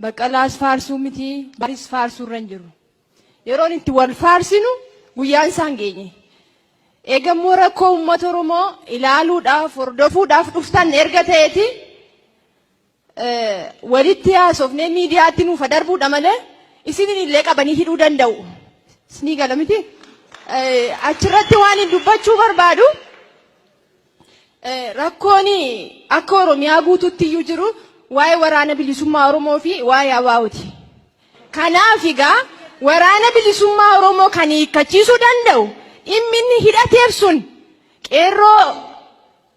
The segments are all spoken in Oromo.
Baqqalaas faarsuu miti, Baaris faarsuu irra hin jiru. Yeroon itti wal faarsinu guyyaan isaan geenye. Eegammoo rakkoo uummata Oromoo ilaaluudhaaf, hordofuudhaaf dhuftan erga ta'eeti walitti haasofnee miidiyaatti nuuf darbuudha malee isinin illee qabanii hidhuu danda'u. Isinii gala miti? Achirratti waan hin dubbachuu barbaadu rakkoon akka Oromiyaa guutuutti iyyuu jiru waa'ee waraana bilisummaa Oromoo fi waa'ee ABO'ti. Kanaaf egaa waraana bilisummaa Oromoo kan hiikkachiisuu danda'u dhimmi inni hidhateef sun qeerroo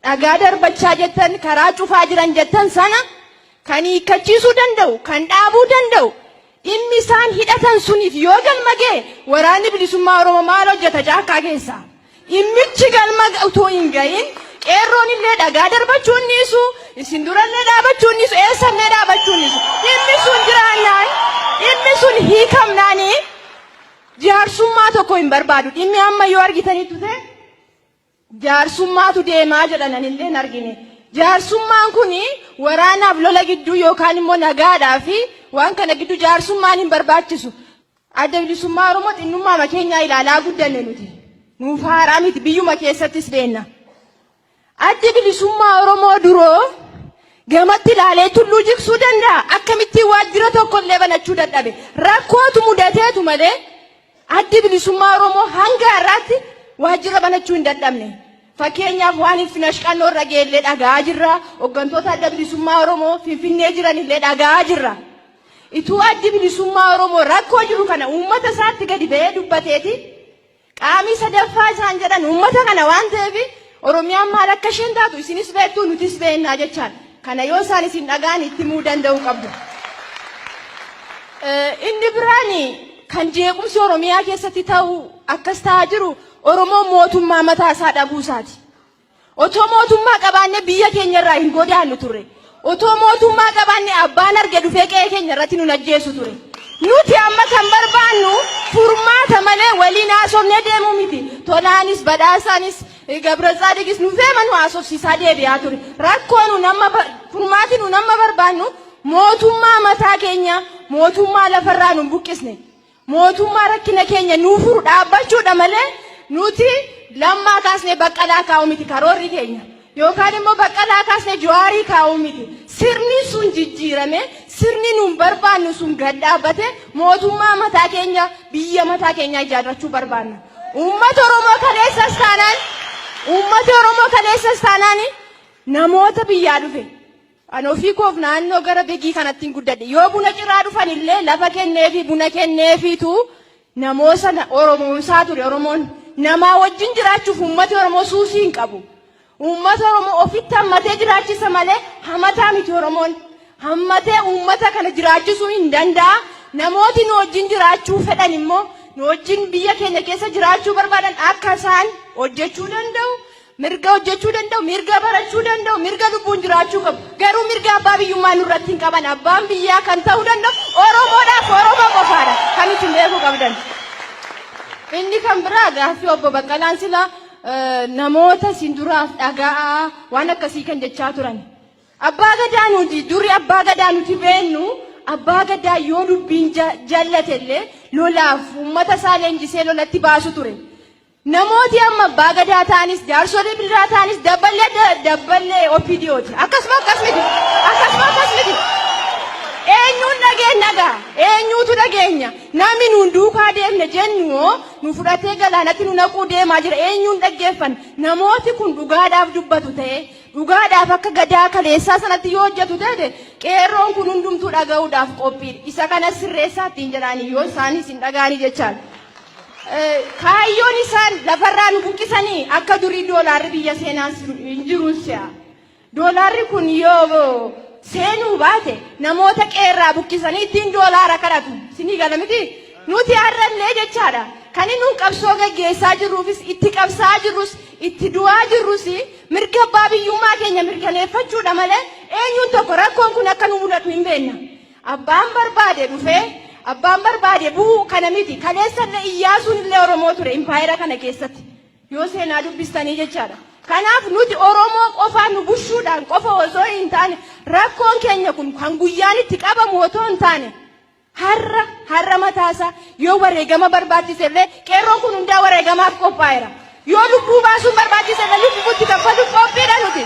dhagaa darbachaa jettan karaa cufaa jiran jettan sana kan hiikkachiisuu danda'u kan dhaabuu danda'u dhimmi isaan hidhatan suniif yoo galma ga'e waraanni bilisummaa Oromoo maal hojjeta caakkaa keessaa? Dhimmichi galma utuu hin gahin qeerroon illee dhagaa darbachuu hin dhiisu, isin durallee dhaabachuu hin dhiisu, eessallee dhaabachuu hin dhiisu. Dhimmi sun jiraannaan, dhimmi sun hiikamnaanii jaarsummaa tokko hin barbaadu. Dhimmi amma yoo argitanitti ta'e jaarsummaatu deemaa jedhan anillee hin argine. Jaarsummaan kun waraanaaf lola gidduu yookaan immoo nagaadhaa fi waan kana gidduu jaarsummaan hin barbaachisu. Adda bilisummaa Oromoo xinnummaama keenyaa ilaalaa guddanne nuti. Nuuf haaraa miti biyyuma keessattis beenna. Addi bilisummaa Oromoo duroo gamatti ilaalee tulluu jigsuu danda'a. Akkamittiin waajjira tokko illee banachuu dadhabe. Rakkootu mudateetu malee addi bilisummaa Oromoo hanga har'aatti waajjira banachuu hin dadhabne. Fakkeenyaaf waan Ilfinash Qannoo irra ga'e dhaga'aa jirra. Hooggantoota adda bilisummaa Oromoo Finfinnee jiran illee dhaga'aa jirra. Ituu addi bilisummaa Oromoo rakkoo jiru kana uummata isaatti gadi ba'ee dubbateeti qaamii sadaffaa isaan jedhan uummata kana waan ta'eef Oromiyaan maal akka isheen taatu isinis beektu nutis beeknaa jechaan. Kana yoo isaan isin dhaga'an itti himuu danda'uu qabdu. Inni biraan kan jeequmsi Oromiyaa keessatti ta'u akkas ta'aa jiru Oromoon mootummaa mataa isaa dhabuu isaati. Otoo mootummaa qabaanne biyya keenya irraa hin godaannu turre. Otoo mootummaa qabaanne abbaan arge dhufee qe'ee keenya irratti nun ajjeesu ture. Nuti amma kan barbaannu furmaata malee waliin haasofnee deemuu miti. Tolaanis badhaasaanis Gabratsaadiqis nu feema nu haasofsiisaa deebi'aa ture. Rakkoo nun amma furmaati nun amma barbaannu mootummaa mataa keenya mootummaa lafarraa nun buqqisne. Mootummaa rakkina keenya nuu furu dhaabbachuudha malee nuti Lammaa kaasnee Baqqalaa kaa'uu miti karoorri keenya. Yookaan immoo Baqqalaa kaasnee Jawaarii kaa'uu miti. Sirni sun jijjiirame sirni nuun barbaannu sun gad dhaabbate mootummaa mataa keenya biyya mataa keenyaa ijaarrachuu barbaanna. Uummata Oromoo kaleessas taanaan uummata Oromoo kaleessas taanaan namoota biyyaa dhufe An ofii koof naannoo gara Begii kanatti hin guddadhe. Yoo buna ciraa dhufan illee lafa kenneefi buna kenneefiitu namoo sana Oromoomsaa ture Oromoon. Namaa wajjin jiraachuuf uummati Oromoo suusii hin qabu. Uummata Oromoo ofitti hammatee jiraachisa malee hamataa miti Oromoon. Hammatee uummata kana jiraachisuu hin danda'a. Namooti nu wajjin jiraachuu fedhan immoo nu wajjin biyya keenya keessa jiraachuu barbaadan akka isaan hojjechuu danda'u. Mirga hojjechuu danda'u, mirga barachuu danda'u, mirga lubbuun jiraachuu qabu. Garuu mirga abbaa biyyummaa nurratti hin qaban. Abbaan biyyaa kan ta'uu danda'u Oromoodhaaf Oromoo qofaadha. Kan isin beekuu qabdan. Inni kan biraa gaaffii obbo Baqqalaan sila namoota isin duraaf dhaga'aa waan akkasii kan jechaa turan. Abbaa gadaa nuti duri abbaa gadaa nuti beennu abbaa gadaa yoo dubbiin jallate illee lolaaf uummata isaa leenjisee lolatti baasu ture. Namooti amma abbaa gadaa ta'anis jaarsolii biraa ta'anis dabballee dabballee OPDOti. Akkasuma akkas miti. Akkasuma akkas miti. Eenyuun dhageenya gaa? Eenyuutu dhageenya? Namni nuun duukaa deemne jennu hoo nu fudhatee galaanatti nu naquu deemaa jira. Eenyuun dhaggeeffan? Namooti kun dhugaadhaaf dubbatu ta'e dhugaadhaaf akka gadaa kaleessaa sanatti yoo hojjetu ta'e qeerroon kun hundumtuu dhaga'uudhaaf qophiidha. Isa kana sirreessaa ittiin jedhaanii yoo isaanis hin dhaga'anii jechaan. Kaayyoon isaan lafarraa nu buqqisanii akka durii doolaarri biyya seenaa hin jiru si'a. Doolaarri kun yoo seenuu baate namoota qeerraa buqqisanii ittiin doolaara kadhatu. Isinii gala miti? Nuti har'allee jechaadha. Kan inni qabsoo gaggeessaa jirruufis itti qabsaa jirrus itti du'aa jirrus mirga abbaa biyyummaa keenya mirkaneeffachuudha malee eenyuun tokko rakkoon kun akka nu mudatu hin beekna. Abbaan barbaade dhufee abbaan barbaade bu'uu kana miti. Kaleessallee Iyyaasuun illee Oromoo ture impaayera kana keessatti. Yoo seenaa dubbistanii jechaadha. Kanaaf nuti Oromoo qofaa nu bushuudhaan qofa osoo hin taane, rakkoon keenya kun kan guyyaan itti qabamu otoo hin taane, har'a har'a mataasaa yoo wareegama barbaachise illee qeerroon kun hundaa wareegamaaf qophaa'eera. Yoo lubbuu baasuun barbaachise illee lubbuutti kaffaluuf qophiidha nuti.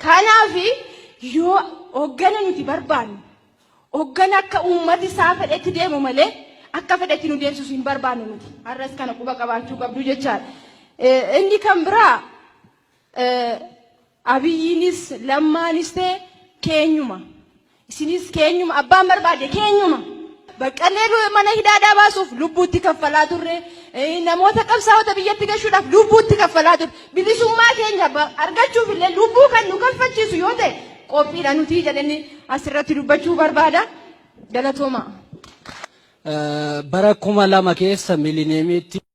Kanaaf yoo hoggana nuti barbaannu, hoggana akka uummati isaa fedhetti deemu malee akka fedhetti nu deemsisu hin barbaannu nuti. Har'as kana quba qabaachuu qabdu jechaadha. Inni kan biraa, Abiyyiinis Lammaanis ta'e keenyuma. Isinis keenyuma, abbaan barbaade keenyuma. Baqqallee mana hidhaadhaa baasuuf lubbuutti kaffalaa turre. Namoota qabsaa'ota biyyatti gashuudhaaf lubbuutti kaffalaa turre. Bilisummaa keenya argachuuf illee lubbuu kan nu kaffachiisu yoo ta'e qophiidha nuti jedhanii asirratti dubbachuu barbaada. Galatooma. Bara 2000 keessa miilineemiitti.